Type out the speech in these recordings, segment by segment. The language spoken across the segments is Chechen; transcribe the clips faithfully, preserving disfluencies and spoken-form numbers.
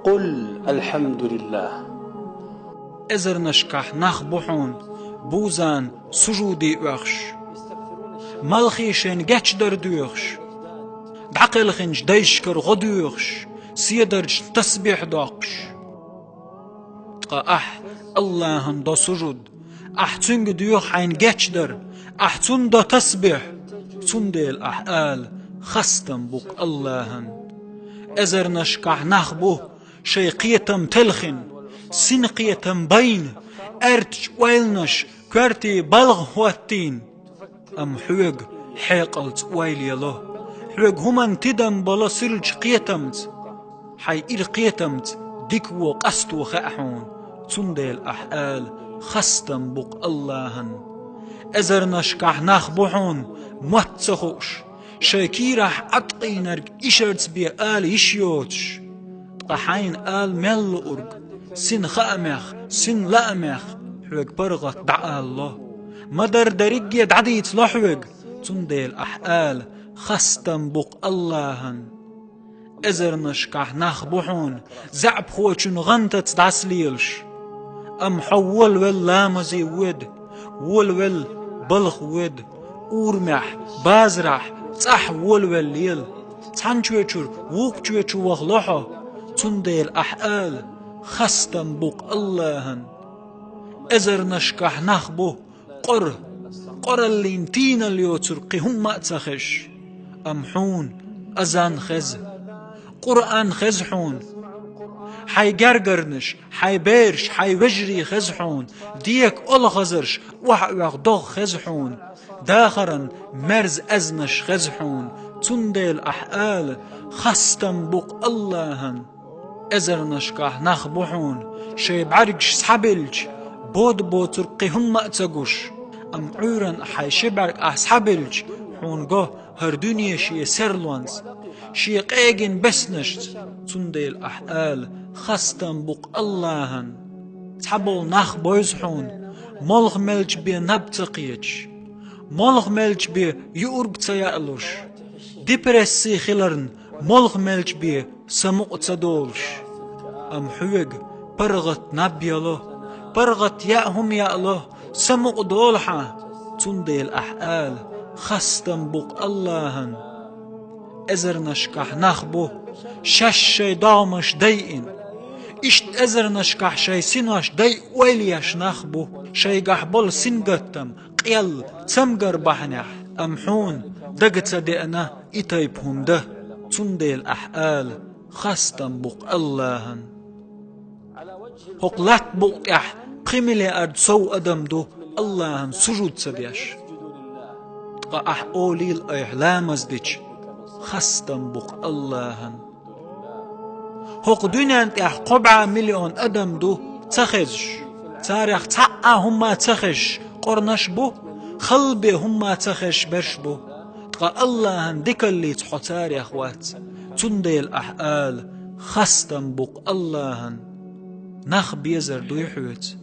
قل الحمد لله. Эзарнашкахь нах бу хьуна бузан сужуде оьхуш, малхе шайн гечдар доьхуш, дӀакхелхинчу дайшкара гӀо доьхуш, седарчу тасбихь доккхуш. Ткъа ахь Аллахьан до сужуд, ахь Цуьнга доьху хьайн гечдар, ахь Цунна до тасбихь, цундела ахь ала: «Хастам бу-кх Аллахьан». Эзарнашкахь нах бу, шайн кхетам телхина, синкхетам байна, аьртачу ойланаш коьрте балха хӀоттийна. Амма хьоьга хьекъалца ойла ело, хьоьга хӀуманна тидам бало сирлачу кхетамца. Хьайн ира кхетамца дика вон къасто хаьа хьуна, цундела ахь ала: «Хастам бу-кх Аллахьан». Эзарнашкахь нах бу хьуна, мотт ца хууш, шайн кийрахь Ӏаткъийнарг ишарца бен ала йиш йоцуш. Ткъа хьайна ала мел луург, син хаамех, син лаамех, хьоьга паргӀат дӀаалало. Ма-дарра дерриге дӀадийцало хьоьга, цундела ахь ала: «Хастам бу-кх Аллахьан». Эзарнашкахь нах бу хьуна, заьӀапхочун гӀантаца дӀасалелаш. Амма хьо волавелла ламазе воьду, волавелла балха воьду, урамехь, базарахь, цӀахь волавелла лела. Цхьана чоьчура вукху чоьчу вахало хьо, цундела ахь ала: «Хастам бу-кх Аллахьан». Эзарнашкахь нах бу, къора, къораллин тийналла йоцург кхин хӀумма а ца хезаш. Амма хьуна азан хеза, Къуръан хеза хьуна. Хьайн гергарнаш, хьайн бераш, хьайн вежарий хеза хьуна, дека олхазарш охьа а оьху догӀа хеза хьуна, дахаран мерза аьзнаш хеза хьуна, цундела ахь ала: «Хастам бу-кх Аллахьан». Эзарнашкахь нах бу хьуна, шайн бӀаьргаш схьабелча, бода боцург кхин хӀумма а ца гуш. Амма Ӏуьйранна хьайн ши бӀаьрг ахь схьабелча, хьуна го хӀара дуьне шен серлонца, шен къегина беснашца, цундела ахь ала: «Хастам бу-кх Аллахьан». Цхьаболу нах бевза хьуна, молха мелча бен наб ца кхеташ, молха мелча бен юург ца яалуш, депресси хиларна, молха мелча бен самукъа ца долуш. Амма хьоьга паргӀат наб яло, паргӀат яа хӀума яало, самукъа долу хьан, цундела ахь ала: «Хастам бу-кх Аллахьан». Эзарнашкахь нах бу, шаьш шайн догӀмаш дайина. Иштта эзарнашкахь шайн синош дайа ойла еш нах бу, шайгахь болу сингаттам, къелла, цамгар бахьанехь. Амма хьуна дага ца деана и тайпа хӀума дан, цундела ахь ала: «Хастам бу-кх Аллахьан». ХӀокху латта букъа тӀехь пхи миллиард сов адам ду Аллахьан сужуд ца деш. Ткъа ахь олийла айхьа ламаз дича: «Хастам бу-кх Аллахьан». ХӀокху дуьнен тӀехь кхо бӀе миллион адам ду ца хезаш, царех цхьа а хӀумма ца хезаш къорнаш бу, халла бен хӀумма ца хезаш берш бу. Ткъа Аллахьан дикаллица хьо царех вац, цундела ахь ала: «Хастам бу-кх Аллахьан». Нах безар дуй хьоьца?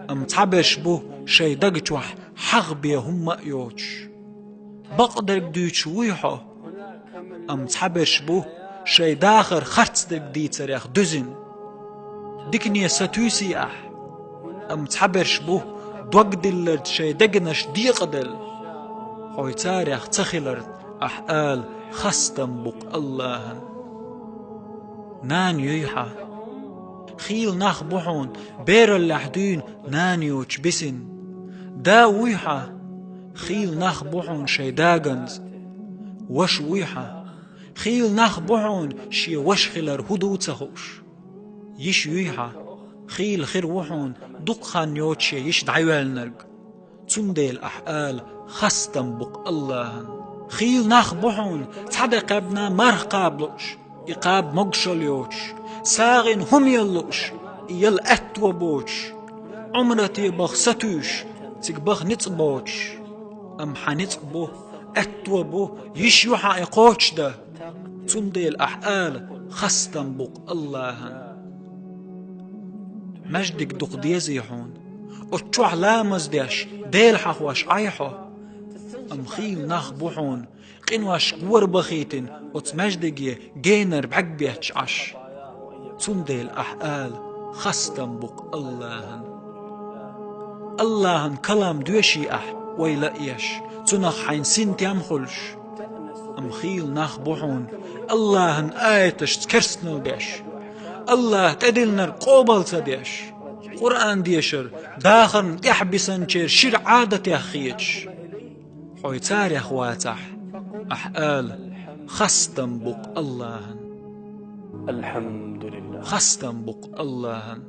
Амма цхьаберш бу шайн даг чохь хьагӀ бен хӀумма а йоцуш. Бакъдерг дуьйцуш вуй хьо? Амма цхьаберш бу шайн дахар харцдерг дийцарех дуьзина. Дикане сатуьйсий ахь? Амма цхьаберш бу дог дилларца шайн дегнаш декъаделла. Хьо царех ца хиларна ахь ала: «Хастам бу-кх Аллахьан». Нана юй хьан? Хийла нах бу хьуна бераллехь дуьйна нана йоцуш бисина. Да вуй хьан? Хийла нах бу хьуна шайн да ганза. Ваша вуй хьан? Хийла нах бу хьуна шен ваша хилар хӀун ду ца хууш. Йиша юй хьан? Хийла хир ву хьуна дукха хан йоцуш шен йиша дӀайоьллинарг. Цундела ахь ала: «Хастам бу-кх Аллахьан». Хийла нах бу хьуна цхьа де кхаьбна марха кхаба лууш, и кхаба могушалла йоцуш, сагӀина хӀума яла лууш, и яла аьтто боцуш, Ӏумрате баха сатуьйсуш, цига баха ницкъ боцуш. Амма хьан ницкъ бу, аьтто бу, йиш ю хьан и кхочушдан. Цундела ахь ала: «Хастам бу-кх Аллахьан». Маьждиг дукха дезий хьуна? Оцу чохь ламаз деш, Дела хьахош Ӏай хьо? Амма хийла нах бу хьуна, къинош гора бахийтина оцу маьждиге генара бӀаьрг бетташ Ӏаш. Цундела ахь ала: «Хастам бу-кх Аллахьан». Аллахьан калам доьший ахь, вай лаьа еш, цунах хьайна синтем хуьлуш. Амма хийла нах бу хьуна Аллахьан аяташца керстанал деш, Аллахьа тӀедиллинарг къобал ца деш, Къуръан дешар дахарна тӀехь бисанчеран шира Ӏадатех хеташ. Хьо царех вацахь, ахь ала: «Хастам бу-кх Аллахьан». Алхьамдулиллах. Хастам бу-кх Аллахьан.